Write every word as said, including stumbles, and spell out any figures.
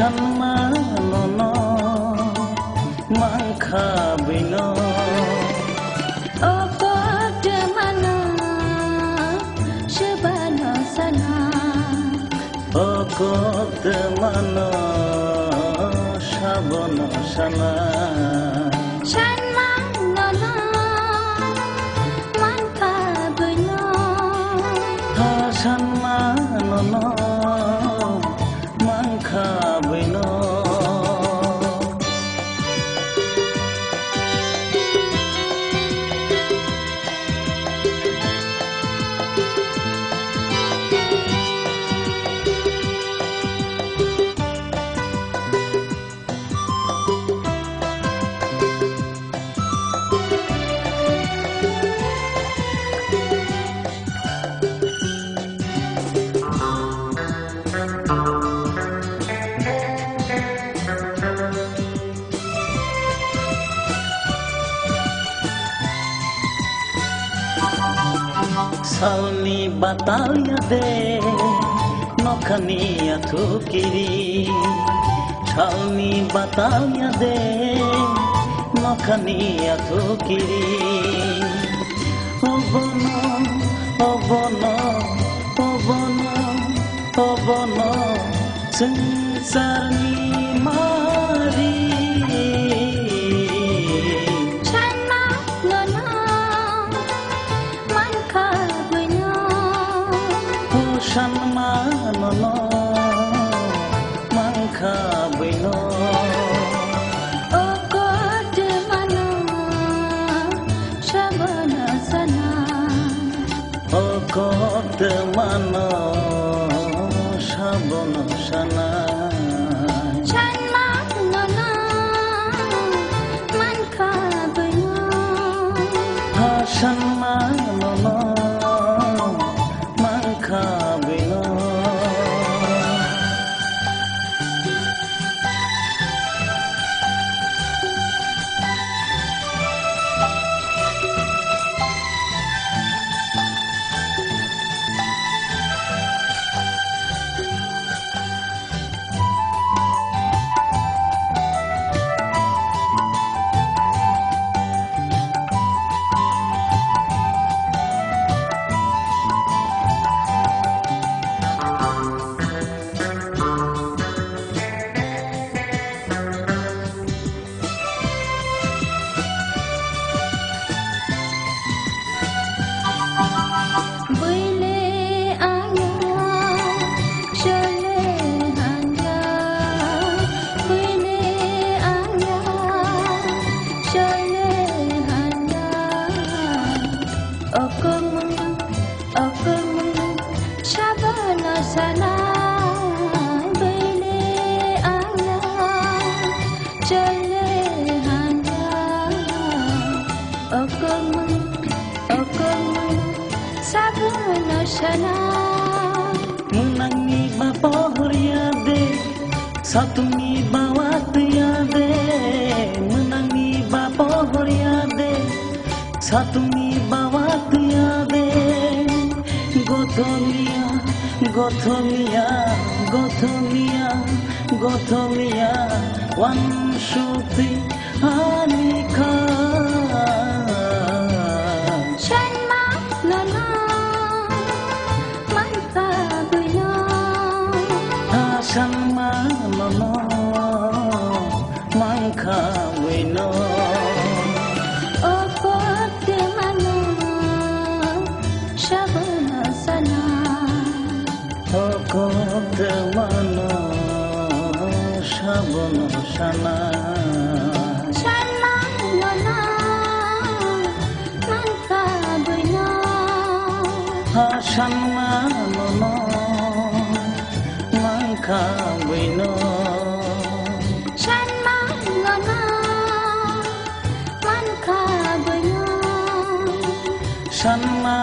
Sanma nono mangkha bwino. O koktwmano swbano sana. O koktwmano sabono sana. Sanma nono mangkha bwino. Ha sanma nono mangkha bwino. Salni batal ya de, nokhani athu kiri. Salni batal ya de, nokhani athu kiri. Obono, obono, obono, obono, swngcharni mari. Sanma nono mangkha bwino. O sanma nono mangkha bwino. O koktwmano sabono sana. O koktwmano sabono sana. Sanma nono mangkha bwino. Ha sanma nono mangkha bwino. Bwile aya, chole hanja. Bwile aya, chole hanja. Okomung, okomung, sabono sana. Bwile aya, chole hanja. Okomung, okomung, sabono sana. Mwnangni ba pohor ya de, satungni ba watwi ya de. Mwnangni ba pohor ya de, satungni ba watwi ya de. Gothomia, gothomia, gothomia, gothomia, wansukti anikha. Sanma nono mangkha bwino. Ha sanma nono mangkha bwino. O koktwmano sabono sana. O koktwmano sabono sana. Sanma nono mangkha bwino. Ha sanma nono mangkha bwino. Sanma nono mangkha bwino. Sanma